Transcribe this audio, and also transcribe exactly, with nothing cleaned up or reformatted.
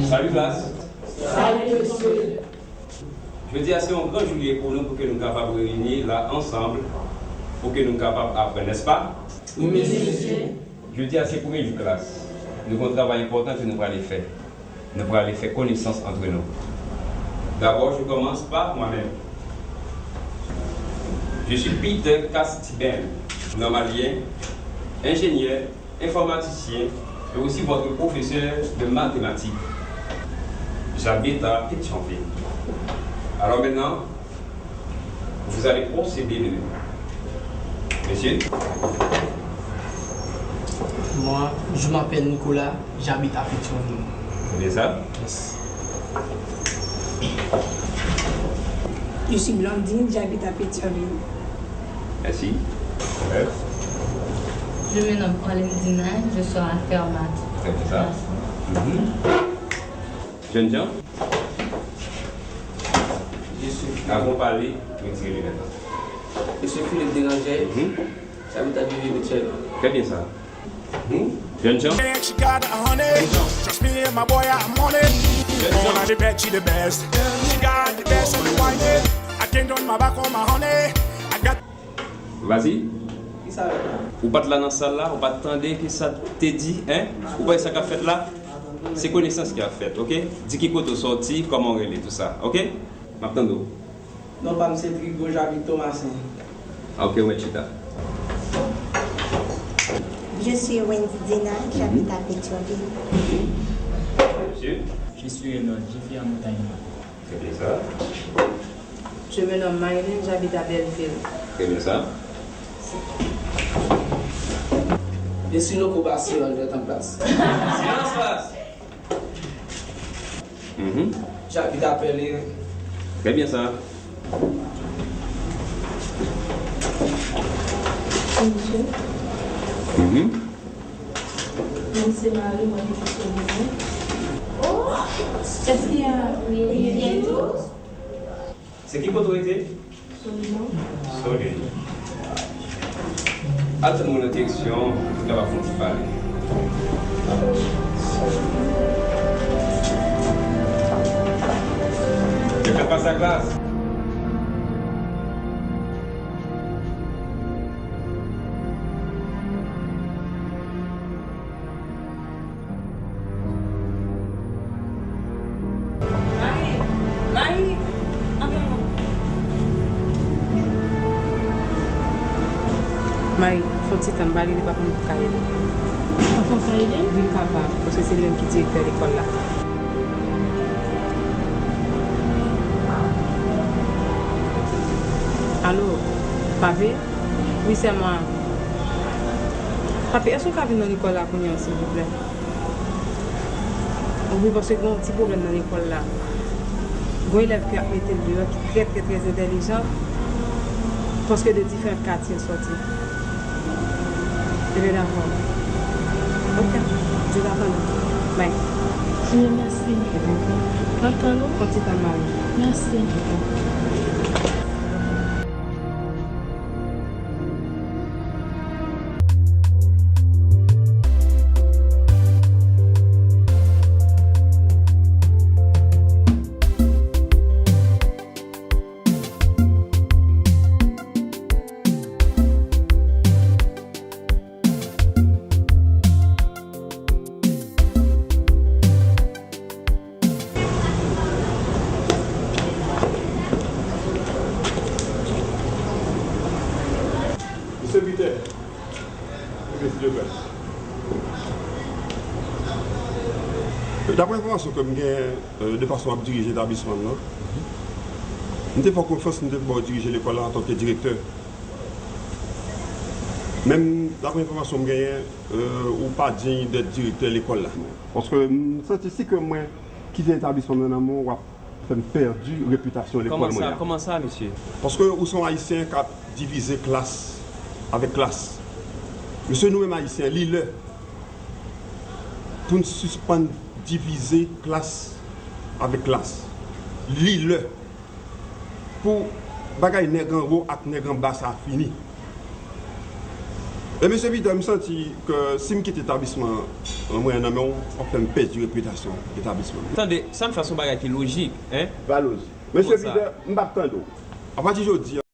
Salut classe. Salut monsieur. Jodi a se yon gran jou li ye pou nou, pou ke nou kapab reyini la ansanm, pou ke nou kapab aprann, n'est-ce pas? Oui, monsieur. Jodi a se premye jou klas. Nou gen yon travay enpòtan ke nou prale fè. Nou prale fè konesans antre nou. D'abord, je commence par moi-même. Je suis Peter Castibin, normalien, ingénieur, informaticien, et aussi votre professeur de mathématiques. J'habite à Pétionville. Alors maintenant, vous allez procéder de... Monsieur? Moi, je m'appelle Nicolas, j'habite à Pétionville. C'est bien ça? Yes. Je suis Blondine, j'habite à Pétionville. Merci. Ouais. Je me nomme Orlendina, je suis à Fermat. Très bien ça. Mhm. Jènjan? Je suis Philippe. Avan w pale, retire linèt la. Je suis Philippe Déranger. Mhm. J'habite à Vivier Mitchell. Très bien ça. Mhm. Jènjan? She got a honey. Trust me and my boy, I'm on it. Jènjan? All of the best, she the best. She got the best on the wine. I can't turn my back on my honey. I got... Vas-y. Ou pa t la nan sal la, ou pa t tande ki sa te di, en? Ou pa wè sa k ap fèt la? Se konesans ki ap fèt, oke? Di ki kote w sòti, kòman w rele, tout sa, oke? M ap tande w. Non pa m se Trigo, j'habite Tomasen. Ah, oke, w mèt chita. Je suis Wendy Dena, j'habite à Pétionville. Monsieur? Je suis Renold, je vis à Montagne Noire. Très bien ça. Je me nomme Marilyn, j'habite à Belleville. Très bien ça. Je suis Loco Basile, je suis en classe. Silence, classe. Mhm. J'habite à Pèlerin. Très bien ça. Monsieur. Mhm. Mwen se Marie, mwen rete Solino. Oh, est-ce qu'il y a Rivière Douce? Se ki kote w rete? Solino. Solino. Al tann mwen nan direksyon, nou kapab fè yon ti pale. Yo fè fas a klas. Mayi, Mayi, antre non. Mayi, fè yon ti tan, m pral rele papa m pou ka ede. Papa w ka ede? Wi, m kapab, paske se li menm ki direktè lekòl la. Alo, Papi? Wi, sè mwen. Papi, èske w ka vin nan lekòl la kounye a, silvouplè? Wi, paske gen yon ti pwoblèm nan lekòl la. Gen yon elèv ke y ap mete l deyò ki trè, trè, trè entèlijan, paske de diferan katye l sòti. Ebyen, dakò. Oke. Je t'attends. Bye. Wi, mèsi. Oke. N ap tann ou. Fè yon ti tan, Mayi. Mèsi. Oke. Misye Peter. Wi, silvouplè. Daprè enfòmasyon ke m gen, euh, de fason w ap dirije etablisman nan, m te fè w konfyans, m te ba w dirije lekòl la antanke direktè. Men, daprè enfòmasyon m genyen, euh, ou pa diy dèt direktè lekòl la. Paske m santi si ke mwen kite etablisman nan nan men w, w ap fè m pèdi repitasyon lekòl mwen an. Kòman sa, kòman sa, mesye? Paske ou se yon Ayisyen k ap divize klas avèk klas. Mesye, nou menm Ayisyen, li lè pou n sispann divize klas avèk klas. Li lè pou bagay nèg anwo ak nèg anba sa a fini. E mesye Peter, m santi ke si m kite etablisman an, Mwen nan men w, w ap fè m pèdi repitasyon etablisman. Tande, sa m fè se yon bagay ki lojik, hein? Pa lojik. Mesye Peter, m p ap tande w. Apati jodi a,